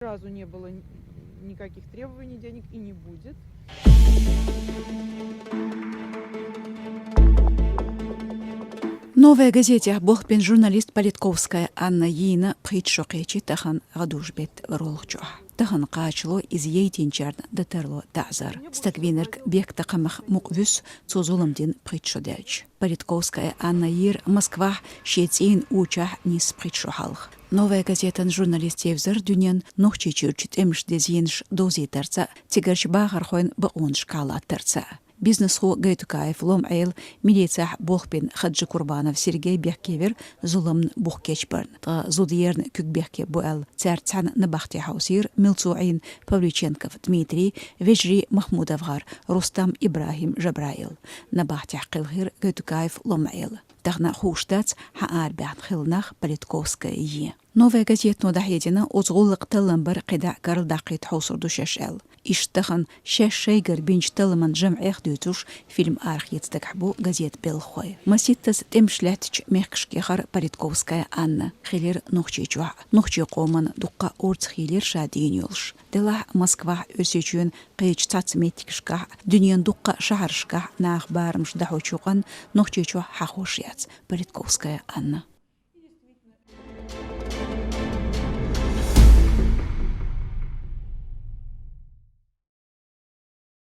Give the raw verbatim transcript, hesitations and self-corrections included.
Сразу не было никаких требований денег и не будет. «Новая газетехь» болх бина журналист Политковская Анна йийна пхийтта шо кхечи тахан гӀадужу бетта ролхачохь. Тахан кхачало иза яйтинчарна дан тарло таӀзар. Стаг вийнарг бехктакхамах мукъа вуьсу, цо зулам дина пхийтта шо даьлча. Политковская Анна йийра Москвахь шен цӀийнан учахь нисса пхийтта шо хьалха. «Новая газетан» журналист евзар дуьненна Нохчийчуьрчу тӀемаша деза зенаш довзийтарца а, цигарчу бахархойн бакъонашкахь латтарца а. Бизнесхо Гайтукаев Лом-Ӏела, милицехь болх бина Хаджикурбанов Сергей бехке вира зуламна бух кечбарна. Ткъа зуда ерна куьг бехке бу аьлла, цаьрца цхьаьна набахте хьовсийра Милцу Ӏийна Павлюченков Дмитрий, вежарий МахмудовгӀар Рустам, ИбрахӀим, Жабраил. Набахтехь кхелхира Гайтукаев Лом-Ӏела. Тахана хууш дац, хьан арабаьхна хилла нах Политковская йи. «Новая газетано» дӀахьедина, оцу гӀуллакха таллам бар кхидӀа карладаккхийта хьовсур ду шаьш аьлла. Иштта тахан шаьш шайгара бинчу талламан жамӀех дуьйцуш, фильм арахеца дагахь бу газетан белхахой. Маситтаза тӀемаш лаьттачу мехкашка яхара Политковская Анна. Хилира Нохчийчохь а, нохчийн къоман дуккха а орца хийлира ша дийна йолуш. Делахь Москвахь, Оьрсийчоьнан кхечу цхьацца меттигашкахь а, дуьненан дуккха а шахьаршкахь а наха барамаш дахьочу юкъанна Нохчийчохь хьахош яц Политковская Анна.